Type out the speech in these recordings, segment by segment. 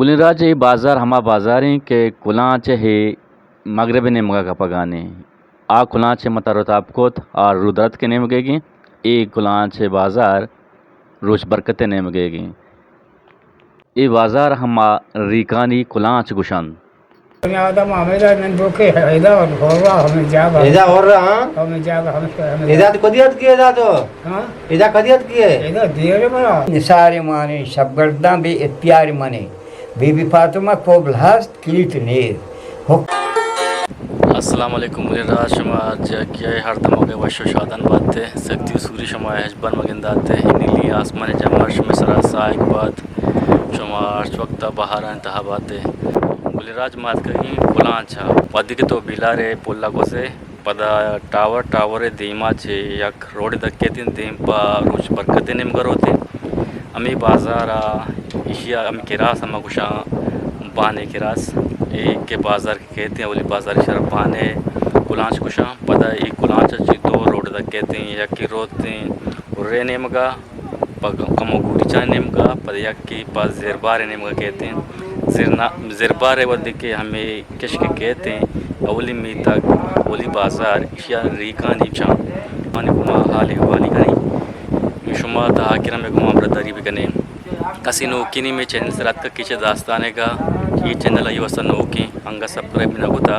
گلیں راج، اے بازار ہما بازاریں کہ کلانچ ءِ مغرب ءِ نیمگا کپگانیں۔ آ کلانچ ءِ ما تر و تاب کت، آ رودرتک ءِ نیمگیگیں۔ اے کلانچ ءِ بازار روچ برکت ءِ نیمگیگیں۔ اے بازار ہما ریکانی کلانچ گوشنت۔ آدم ہمیدا نندوکے، ادا ہورا ہمیں جاگہ۔ ادا ہورا، ہاں؟ ہمیں جاگہ، ہمیں، ہمیں ادا تو کدی اتکے ادا تو؟ ہاں؟ ادا کدی اتکے؟ ادا دیر مرا۔ نثار مانے، شبگرداں بے اختیار مانے۔ بی بی فاطمہ کوبل ہست، کلیت نیر۔ حک- السلام علیکم، گلیں راج، شما جا کیا ہر دموگے وش و شادان باتے۔ سکتی و سوری شما ہچ بر مگنداتے۔ ہنیلی آسمان جمر شما سرا سائق بات۔ شما ہرچ وقت بہاران تہا باتے۔ گلیں راج، ما اتکگیں کلانچا۔ وہدی کہ تو بیلارے پلا گوزے، پدا ٹاور، ٹاور ءِ دیما چہ یک روڈے دکیتیں، دیم پہ روچ برکت ءِ نیمگا روتیں۔ ہمے بازار ءَ، ایشی ءَ ہمے کراس ہم گوشاں، بانے کراس، اے کہ بازار کہ کیتیں، اولی بازار شر بانے کلانچ گوشاں۔ پدا اے کلانچ ءَ چہ دو روڈ دکیتیں، یکے روتیں ارے نیمگا، پہ کمو گوریچانی نیمگا، پدا یکے پہ زربار ءِ نیمگا کیتیں۔ زرنا-، زربار ءَ وھدے کہ ہمے کشک کیتیں، اولی میتگ، اولی بازار، ایشی ءَ ریکانی چاں۔ آنی گوما حال احوالی کنیں۔ شما تا آخر ہمے گوما ہمراہداری بکنیں۔ کسی نوکینی مے چینل سر اتکا کیچ داستانے گا، یہ چینل آئی واسطہ نوکیں، انگا سبسکرائب نہ کتا،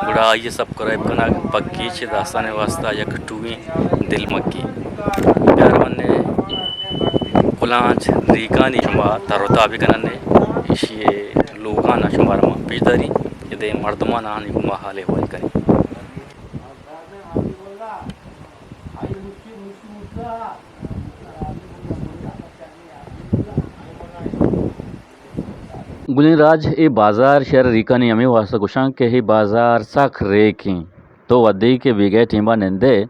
گڑا آئی سبسکرائب کنگ پہ کیچ داستانے واسطہ یک ٹویں دل مکی۔ پیار منے کلانچ ریکانی شما تر و تاب کننے، ایشی لوگانا شما را ما پیش داریں، کہ دے مردمانا آنی گوما حال احوال کنیں۔ گلیں راج، اے بازار شہر ریکانی ہمے واسطہ گوشاں کہ اے بازار سک ریکیں۔ تو وھدے کہ بیگہ ٹیمبا نندے،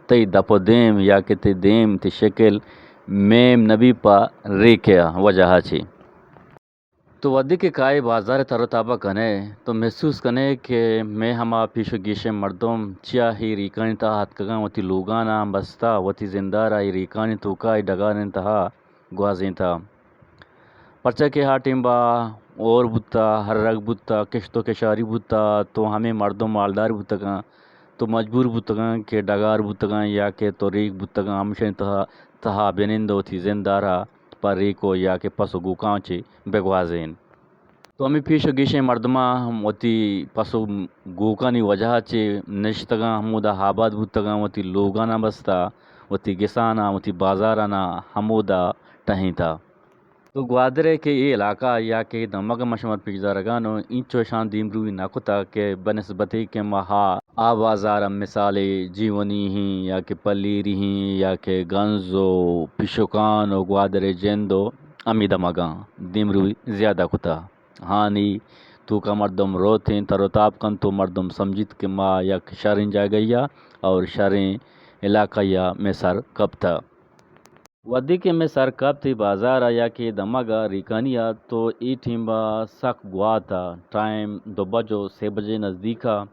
تئی دپ و دیم یا کہ تئی دیم، تئی شکل میم نبی پہ ریکے ءِ وجہ ءَ چی۔ تو وھدے کہ کائے بازار ءِ تر و تابا کنے، تو محسوس کنے کہ مئے ہما پیش و گیشیں مردم چیا اے ریکانی تہا اتکگاں، وتی لوگاناں بستہ، وتی زندارا اے ریکانی توکا، اے ڈگارانی تہا گوازینتہ۔ پرچا کہ آ ٹیمبا ہور بوتہ، ہرگ بوتہ، کشت و کشاری بوتہ، تو ہمے مردم مالدار بوتگاں، تو مجبور بوتگاں کہ ڈگار بوتگاں یا کہ تو ریک بوتگاں، ہمشانی تہا، تہا بنند و وتی زندارا پہ ریک و یا کہ پس و گوکاں چہ بگوازین۔ تو ہمے پیش و گیشیں مردماں ہم وتی پس و گوکانی وجہ ءَ چہ نشتگاں، ہمودا آباد بوتگاں، وتی لوگاناں بستہ، وتی گساناں، وتی بازاراناں ہمودا ٹہینتہ۔ تو گوادر ءِ کہ اے علاقہ یا کہ اے دمگ ءَ ما شمار پیش دارگان و اینچو اشاں دیمروی نہ کتہ کہ بنسبت کہ ما ہا آ بازار ءَ مثال جیونی ہیں یا کہ پلیری ہیں یا کہ گنز و پیشکان و گوادر ءِ جند و ہمے دمگاں دیمروی زیادہ کتہ۔ ہانی توکا مردم روتیں، تر و تاب کنت و مردم سمجھیت کہ ما یک شریں جاگہے ءَ اور شریں علاقہ ءَ مئے سر کپتہ۔ وھدے کہ مئے سر کپت اے بازار ءَ یا کہ دمگ ءَ ریکانی ءَ، تو اے ٹیم ءَ سک گوات ءَ، ٹائم دو بج و سے بجے نزدیک ءَ۔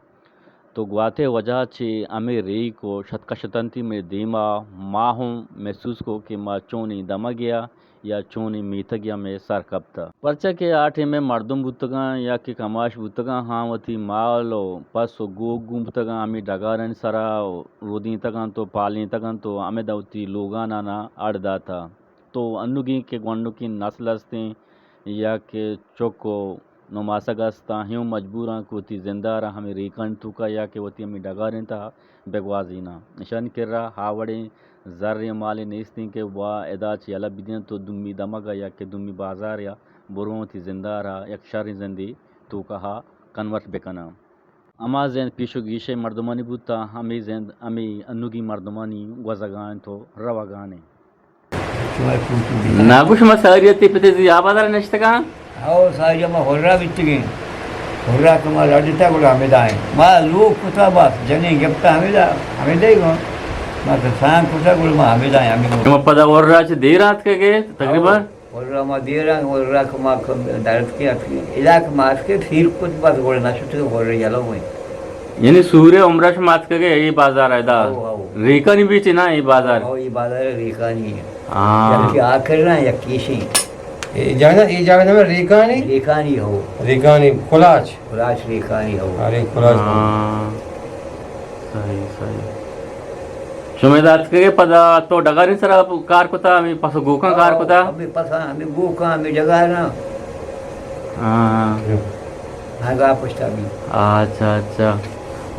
تو گوات ءِ وجہ چہ ہمے ریک و شتک شتنتی مئے دیما، ما ہم محسوس کو کہ ما چونیں دمگے ءَ یا چونیں میتگے ءَ مئے سر کپتہ۔ پرچا کہ آ ٹیم ءَ مردم بوتگاں یا کہ کماش بوتگاں، ہاں وتی مال و پس و گوک گون بوتگاں، ہمے ڈگارانی سرا رودینتگ انت و پالینتگ انت و ہمدا وتی لوگاناں اڑ داتہ۔ تو انوگیں کہ گونڈکیں نسل استیں یا کہ چک و نماسگ استاں، ہیوں مجبوراں کہ وتی زندارا ہمے ریکانی توکا یا کہ وتی ہمے ڈگارانی تہا بگوازیناں۔ اشانی کرا ہا وڑیں زریں مالے نیستیں کہ وا ادا چہ یلہ بدینت و دومی دمگا یا کہ دومی بازارا برواں وتی زندارا یک شریں زندے توکا ہا کنورٹ بکناں۔ ہما زند پیش و گیشیں مردمانی بوتہ، ہمے زند ہمے انوگیں مردمانی گوزگا انت و روگا انت۔ ناگوش ما ساری تی پتے زی آبادار نشتگاں۔ او ساری ما ہورا بیتگیں۔ ہورا کہ ما لڈتا گڑا ہمیدا ایں۔ ما لوگ کتا بس، جنین گپتا ہمیدا، ہمیدا ہی گوں۔ ما کسان کتا گڑا ما ہمیدا ایں، ہمیں گوں۔ شما پدا ہورا چہ دیر آتکگے تقریباً؟ ہورا ما دیر آں، ہورا کہ ما درد کے اتکیں۔ ادا کہ ما اتکیں، سیر کت بس گڑا نشتگیں ہورا یلو ایں۔ یعنی سورے عمرہ شما اتکگے اے بازار ادا؟ او، او۔ ریکانی بیچ نا اے بازار؟ او، اے بازار ریکانی ایں۔ ہاں۔ یکی آخر نا، یکی شی۔ اے جاگہ، اے جاگہ نام ریکانی؟ ریکانی ہو۔ ریکانی، کلاچ۔ کلاچ ریکانی ہو۔ ارے، کلاچ۔ ہاں۔ صحیح، صحیح۔ شمے دات کے پدا تو ڈگاریں سرا کار کتا، ہمیں پس گوکاں کار کتا؟ ہمیں پسا، ہمیں گوکاں، ہمیں ڈگاراں۔ ہاں۔ ہاں، گا پشتا بھی۔ اچھا، اچھا۔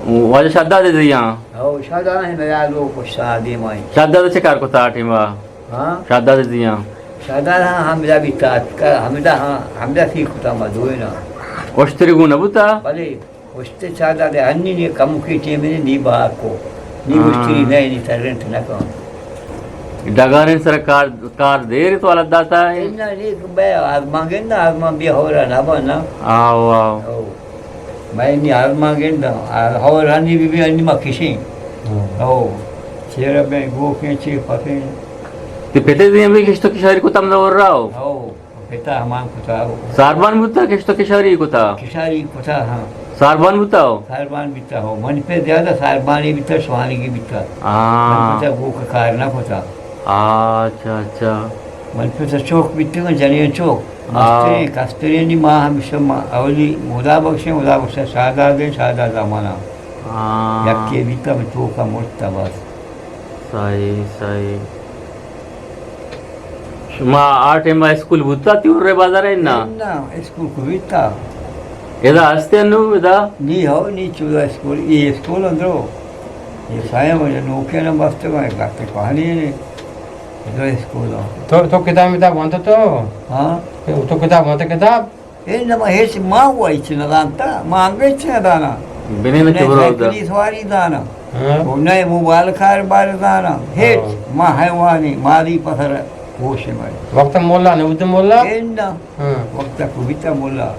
واجہ شہداد زیاں؟ ہو، شہداد ہیں، میرا لوگ پشتا دیمائی۔ شہداد چے کار کتا ٹیما؟ ہاں؟ شہداد زیاں۔ شہداد ہاں، ہمدا بیتا، ہمدا ہاں، ہمدا سی کتا ما دوئے نا۔ اشتری گون بوتا؟ بلے، اشتے شہداد ہنی نے کم کی ٹیم نے نی بہا کو۔ نی ہاں۔ اشتری نہیں، نی ترنٹ نہ کم۔ ڈگاریں سر کار، کار دیر تو حالت داتا ہے؟ نہ، نی بے آزمان گندا، آزمان بیا ہو رہا نہ بنا۔ آو، آو۔ او۔ مئے نی آزمان گنداں، آ، ہور ہنی بی بی ہنی ما کشیں۔ ہاں۔ او، چیرا بیں، گوکیں، چیر پتیں۔ تی پتے دیں بھی کشت و کشاری کتا ہمدا ہور رہا ہو؟ او، پتا ہمان کتا ہو۔ ساربان بوتا، کشت و کشاری کتا؟ کشاری کتا، ہاں۔ ساربان بوتا ہو؟ ساربان بیتا ہو۔ من پہ زیادہ ساربانی بیتا، شوانگی بیتا۔ ہاں۔ من پتا گوک کار نہ کتا۔ اچھا، اچھا۔ من پت چوک بیتگاں، جنین چوک۔ آ۔ مستریں، کسترینی ما ہمیشہ ما اولی خدا بخشیں، خدا بخشیں، شہدادیں، شہداد زمانہ۔ آ۔ یکے بیتا، من توکا مرتا بس۔ صحیح، صحیح۔ شما آ ٹائم اسکول بوتا تیورے بازار نا؟ نا، اسکول کو بیتا۔ ادا ہستے نو ادا؟ نی ہو، نی چودا اسکول، یہ اسکول اندرو۔ یہ سائیں مجھے نوکے نہ بستے گئے، گاتے پانی نے۔ ادھر اسکول ہو۔ تو، تو کتاب متاب وانتا تو؟ ہاں۔ تو، تو کتاب وانتا کتاب؟ اے نہ، ما ہیچ ما ہوا ہیچ نہ دانتا، ما انگریز چہ نہ دانا۔ بنے نہ نہ چبرو دا۔ سائیکلی سواری دانا۔ ہاں۔ او نہ موبائل کاروبار دانا۔ ہیچ ہاں۔ ما حیوانی، مالی پسر ہوش مئے۔ وقت مولا نہ بوتے مولا؟ اے نہ۔ ہاں۔ وقت کو بیتا مولا۔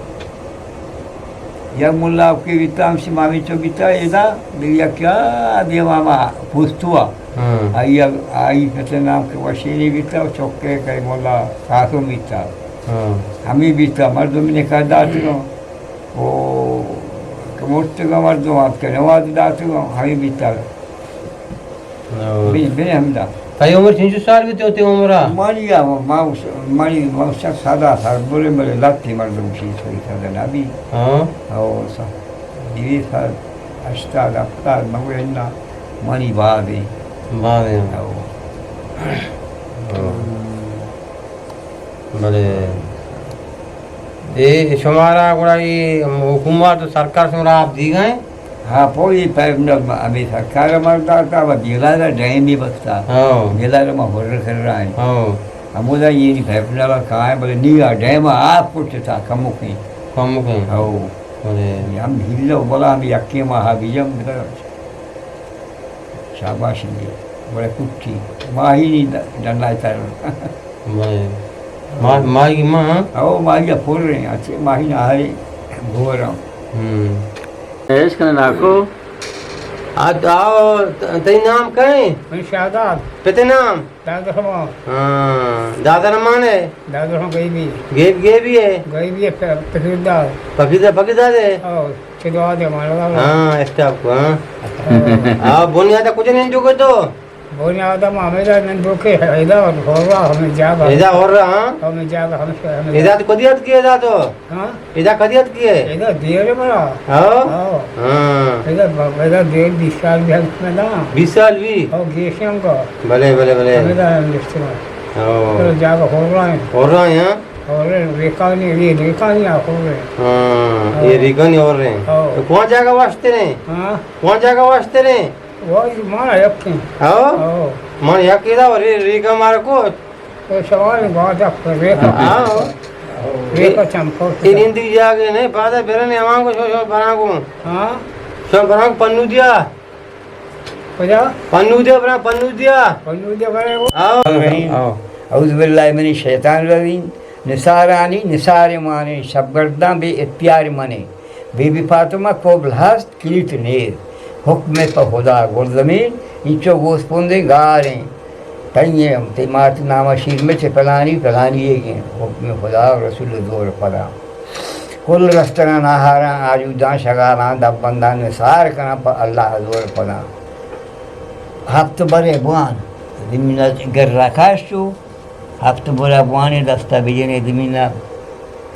یک ملا کہ بیتا، ہمشی مامی چو بیتا، ادا، دگہ یک کیا دیما ما پوستوا۔ ہاں۔ آئی، آئی پت نام کہ وشینی بیتا، و چکے کہ ملا ساسو بیتا۔ ہاں۔ ہمی بیتا، مردم نکاح داتگا۔ او، کہ مرتگا مردم، آپ کہ نواز داتگا، ہمی بیتا۔ اور بنی، بنی ہمدا۔ تئی عمر چنچو سال بیتے ہوتے عمرا؟ مانی یا، ما، مانی، ما سدا سال، بولے، بولے، لتی مردم چیز کوئی سدا نبی۔ ہاں۔ او سا، بیوی سال، ہشتاد، ہفتاد، مگو انا، مانی بعد ہے۔ بعد ہے۔ او۔ او۔ بلے۔ اے شمارا گڑا اے حکومت و سرکار شمارا آپ دیگا ہیں؟ ہاں، پوری پائپ نل ہمیں سرکار مار داتا، و بیلارا ڈیمی بستا۔ ہاں۔ بیلارا ما ہر کر رہا ہیں۔ ہاں۔ ہمودا یہ نی پائپ نل کائیں، بلے نی آ ڈیم آپ کچھ تا کمو کہیں۔ کمو کہیں۔ ہاں۔ بلے۔ ہم ہیلو بلا ہم یکی ماہ بیجم بلا۔ شاباش انگے۔ بڑے کٹی۔ ماہی نی ڈنڈا تر۔ بلے۔ ما-، ماہی ما؟ او ماہی پور رہے ہیں، اچھے ماہی نہ آئے گورم۔ ہم۔ ایش کنے ناکو۔ آ، آؤ، ت-، تئی نام کئے؟ من شہداد۔ پتے نام؟ دادرمان۔ ہاں، دادرمان ہے؟ دادرمان گیبی۔ گیب، گیبی ہے؟ گیبی ہے، پ-، پکیرداد۔ پکیرداد، پکیرداد ہے؟ او، چہ دعا دے مانا۔ ہاں، اسٹاپ کو، ہاں۔ او۔ آ، بنیاد کجا نہیں جو تو؟ بنیاد ہم ہمیں دا نندوکے، ادا ہورا ہمیں جاگہ۔ ادا ہورا، ہاں؟ ہمیں جاگہ، ہمیں، ہمیں ادا تو کدی اتکی ادا تو؟ ہاں؟ ادا کدی اتکی ہے؟ ادا دیر بڑا۔ ہاں؟ ہاں۔ ہاں۔ ادا ب-، ادا دیر بیس سال بھی ہم میں دا۔ بیس سال بھی؟ او گیشم کا۔ بلے، بلے، بلے۔ ہمیں دا ہم رشتے میں۔ ہاں۔ تو جاگہ ہورا ہے۔ ہورا ہے، ہاں؟ ہورا ہے، ریکانی، یہ ریکانی آ ہورا ہے۔ ہاں، ہاں۔ یہ ریکانی ہورا ہے۔ ہاں۔ تو کون جاگہ واسطے رہے؟ ہاں؟ کون جاگہ واسطے رہے؟ واجہ مانا یکیں۔ ہاں؟ ہاں۔ من یکی دا ری-، ریکا مارا کو۔ تو سوال بات ہے، ریکا۔ ہاں۔ ریکا چم کو۔ اے نندی جاگے نہیں، پادا برنے ہمان کو شو شو بنا کو۔ ہاں۔ شو بنا کو پنو دیا۔ کجا؟ پنو دیا بنا، پنو دیا۔ پنو دیا بنا کو۔ ہاں۔ ہاں۔ اعوذ باللہ من الشیطان الرجیم۔ نثارانی نثار مانے، شبگرداں بے اختیار مانے۔ بی بی فاطمہ قبل ہست کلیت نیر، حکم پہ خدا گلزمین، اینچو گوسپندیں گاریں۔ تئیں تئی مات نام شیر مچ پلانی، پلانی ایگیں، حکم خدا و رسول زور پدا۔ کل رستگاں ناہاراں، آجوداں شگالاں، دپ بنداں نثار کناں پہ اللہ زور پدا۔ ہفت برے بوان، زمین گر رکاش چو، ہفت برا بوانے دستا بجنے زمینا۔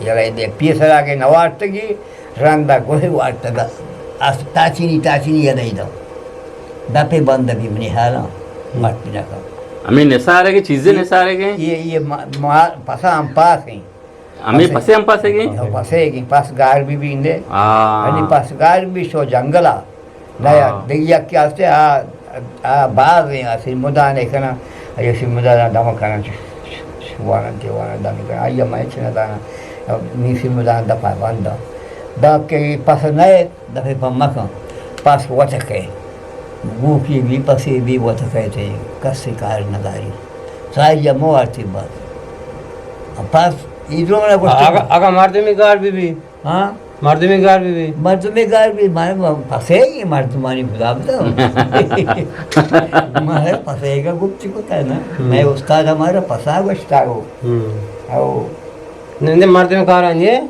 یلا دے پیسرا کے نوارتگی، رندا گوہے وارتگا۔ اس تاچینی، تاچینی یدائی دا۔ دپے بند بی منی حالا، مٹ بنا کا۔ ہمیں نثار ہے کہ چیزیں نثار ہے کہ؟ یہ، یہ ما-، ما-، پسا ہم پاس ہیں۔ ہمیں پسے ہم پاسے گئے؟ ہم پسے گئے، پس گار بی بی اندے۔ ہاں۔ ہنی پس گار بی شو جنگلا۔ نیا، ہاں۔ دگہ یکے آستے آ، آ باز ہیں، آ سیمودان ہے کنا، آ یہ سیمودان دم کنا، چ-، چ-، چ-، وانا دیوانا دم کنا، آیا میں چنا دانا، نی سیمودان دپا بندا۔ دا کہ پس نئے، دفے پمکن، پس وتکے۔ گوکی بی، پسے بی وتکے تے، کس سے کار نداری۔ ساری جا مو آرتی بات۔ پس ایدرو منا گوشتی۔ اگا، اگا مردمی گار بی بی۔ ہاں؟ مردمی گار بی بی۔ مردمی گار بی، مارا پسے ہی مردمانی خدا بتا۔ مارا پسے کا گپتی کتا ہے نا۔ ہم۔ میں استاد ہمارا پسا گوشتا گو۔ ہم۔ او۔ نندے مردمی کار آنی ہے؟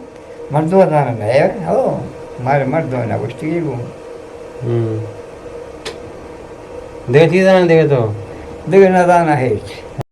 مردم زانہ نہ، ہو، مارے مردم نہ گوشتی گو۔ ہم۔ دگہ چیز نہ دگہ تو؟ دگہ نہ زانہ ہیچ۔